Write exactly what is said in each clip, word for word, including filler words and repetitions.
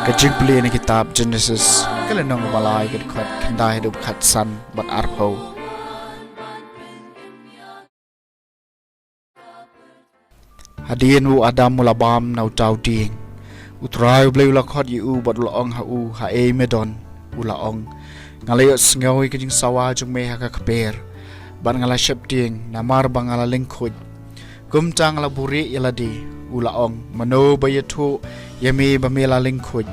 Ka jingpule na kitab Genesis, ka lynnong ba lai, ka dkhot khyndai haduh khatsan bad arphew. Hadien u Adam u la bam na uta u dieng, U Trai U Blei u la khot ïa u bad u la ong ha u, "Haei me don?" U la ong, "Nga la ïohsngew ïa ka jingsawa jong me ha ka kper, bad nga la sheptieng, namar ba nga la lyngkhuid. Kumta nga la buhrieh ïa lade." U la ong, "Mano ba ïathuh ïa me ba me la lyngkhuid?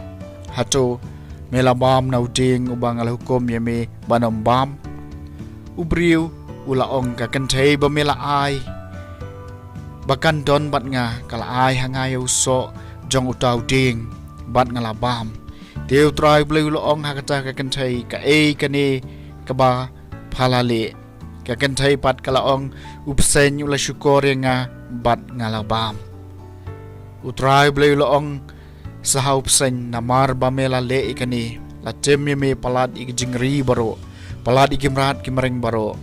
Hato me la bam na u dieng uba nga la hukum ïa me ban ym bam?" U briew u la ong, "Ka kynthei ba me la ai ba kan don bad nga, ka la ai ha nga ïa u soh jong uta u dieng, bad nga la bam." Te U Trai U Blei u la ong ha kata ka kynthei, "Kaei kane kaba pha la leh?" Ka kynthei pat ka la ong, "U bseiñ u la shukor ïa nga, bad nga la bam." U Trai U Blei u la ong sa ha u bseiñ, "Namar ba me la leh ïa kane, la tim ïa me palat ïa ki jingri baroh, palat ïa ki mrad ki mreng baroh.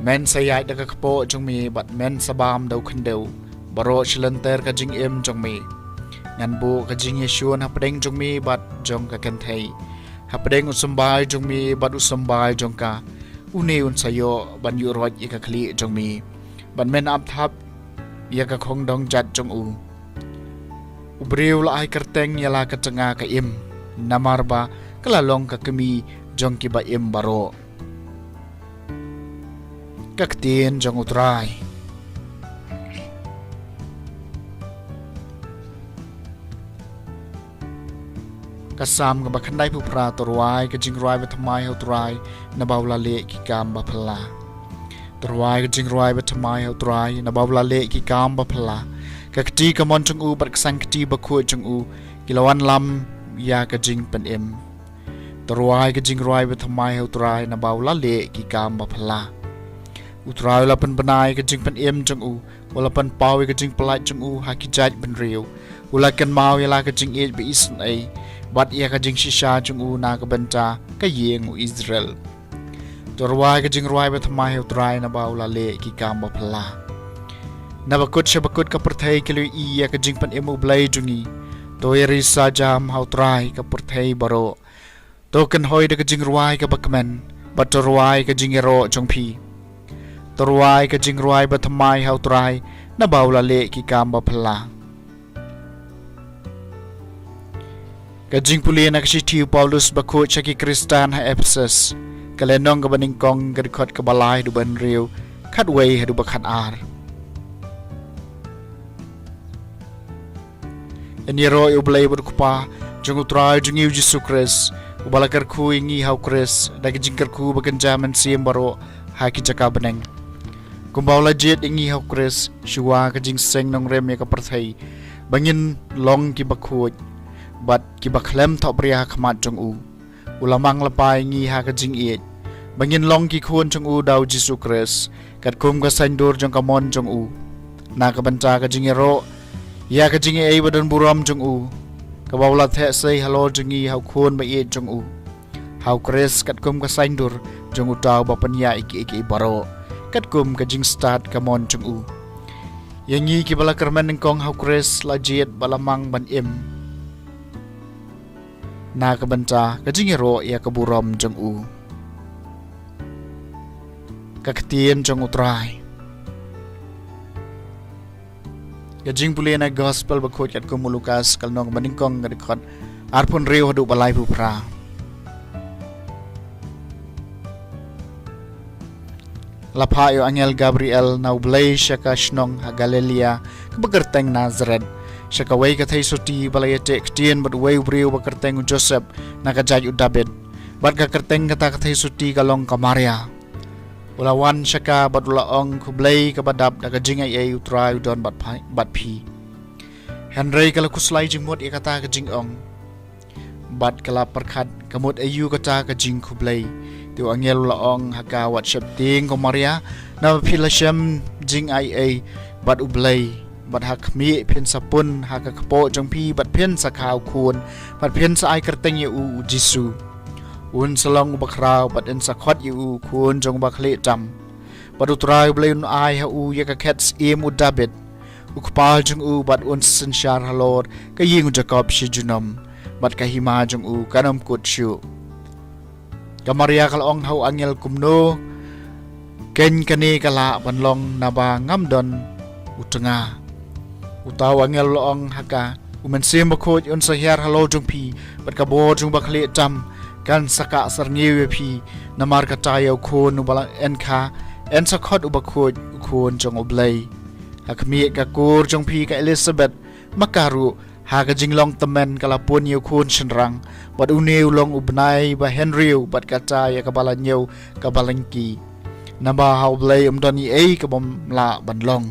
Men sa ïaid da ka kpoh jong me, bad men sa bam da u khyndew. Baroh shilynter ka jingim jong me ngan buh ka jingïashun hapdeng jong me bad jong ka kynthei, hapdeng u symbai jong me bad u symbai jong ka. Une un sa ïoh ban ïuh roit ïa ka khlieh jong me, bad men ap thap ïa ka khongdong jait jong u." U briew u la ai kyrteng ïa la ka jaka ka im, namar ba ka la long ka kmie jong kiba im baroh. Ka ktien jong U Trai. Ka Salm kaba khyndaiphew phra. To rwai ka jingrwai bathymmai ha U Trai, naba u la leh ki kam baphylla. To rwai ka jingrwai bathymmai ha U Trai, naba u la leh ki kam baphylla. Ka kti kamon jong u bad ka saiñ kti bakhuid jong u ki la wanlam ïa ka jingpynim. To rwai ka jingrwai bathymmai ha U Trai, naba u la leh ki kam baphylla. U Trai u la pynbna ïa ka jingpynim jong u, u la pynpaw ïa ka jingpyllait jong u ha ki jaitbynriew. U la kynmaw ïa la ka jingïeit ba isynei, bad ïa ka jingshisha jong u na ka bynta ka ïing u Israel. To rwai ka jingrwai bathymmai ha U Trai, naba u la leh ki kam baphylla. Na bakut sha bakut ka pyrthei ki la ïohi ïa ka jingpynim U Blei jong ngi. To ïa ri sa jam ha U Trai ka pyrthei baroh. To kynhoi da ka jingrwai kaba kmen, bad to rwai ka jingïaroh jong phi. To rwai ka jingrwai bathymmai ha U Trai, naba u la leh ki kam baphylla. Ka jingpule na ka shithi u Paulus bakhuid sha ki Khristan ha Ephesus, ka lynnong kaba nyngkong, ka dkhot kaba lai haduh ba hynriew, khatwei haduh ba khatar. Ngin ïaroh ïa U Blei bad U Kpa jong U Trai jong ngi U Jisu Khrist, uba la kyrkhu ïa ngi ha U Khrist da ka jingkyrkhu ba kynja mynsiem baroh ha ki jaka bneng, kumba u la jied ïa ngi ha U Khrist shuwa ka jingseng nongrim ïa ka pyrthei, ba ngin long kiba khuid bad kiba khlem thohbria ha khmat jong u. U la mang lypa ïa ngi ha ka jingïeit, ba ngin long ki khun jong u da U Jisu Khrist, katkum ka saiñdur jong ka mon jong u, na ka bynta ka jingïaroh ïa ka jingaiei ba donburom jong u, kaba u la theh sei halor jong ngi ha U Khun ba ïeit jong u, ha U Khrist, katkum ka saiñdur jong uta uba pynïaid ïa kiei kiei baroh, katkum ka jingstad ka mon jong u. Ïa ngi kiba la kyrmen nyngkong ha U Khrist, la jied bad la mang ban im na ka bynta ka jingïaroh ïa ka burom jong u. Ka ktien jong U Trai. Ka jingpule na Gospel bakhuid katkum u Lukas, ka lynnong ba nyngkong, ka dkhot arphew hynriew haduh ba laiphew phra. La phah ïa u angel Gabriel na U Blei sha ka shnong ha Galilea, kaba kyrteng Nasareth, sha kawei ka theisotti ba la ïateh ktien bad uwei u briew ba kyrteng u Joseph, na ka jaid u Dabid. Bad ka kyrteng kata ka theisotti ka long ka Maria. U la wan sha ka bad u la ong, "Khublei kaba dap da ka jingaiei, U Trai u don bad phi, bad phi." Hynrei ka la khuslai jingmut ïa kata ka jingong. bad ka la pyrkhat ka mut aïu kata ka jingkhublei. Te u angel u la ong ha ka, wat sheptieng ko Maria, naba phi la shem jingai ei bad U Blei, bad ha khmih phin sa pun ha ka kpoh jong phi bad phin sa kha u khun, bad phin sa ai kyrteng ïa u, u Jisu. Un sa long uba khraw bad yn sa khot ïa u khun jong uba khlieh tam. Bad U Trai U Blei un ai ha u ïa ka khet syiem u Dabid, u kpa jong u, bad un synshar halor ka ïing u Jakob shi junom, bad ka hima jong u kan ym kut shuh. Ka Maria ka la ong ha u angel, kumno keiñ kane ka lah ban long, naba ngam don u tnga. Uta u angel u la ong ha ka, u Mynsiem Bakhuid un sa hiar halor jong phi, bad ka bor jong uba khlieh tam kan sa kah syrngiew ïa phi. Namar kata ïa u khun uba la yn kha yn sa khot uba khuid, u khun jong U Blei. Ha khmih ka kur jong phi ka Elisabet ma ka ruh, ha ka jinglong tymmen ka la pun ïa u khun shynrang, bad une u long u bnai ba hynriew bad kata ïa kaba la ñiew kaba lyngkhi. Naba ha U Blei ym don ei ei kaba ym lah ban long.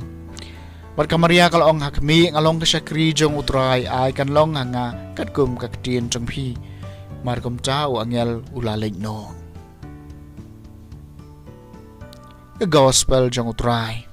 Bad ka Maria ka la ong ha khmih, nga long ka shakri jong U Trai, ai kan long ha nga katkum ka ktien jong phi. Mar kumta u angel u la leit noh. Ka Gospel jong U Trai.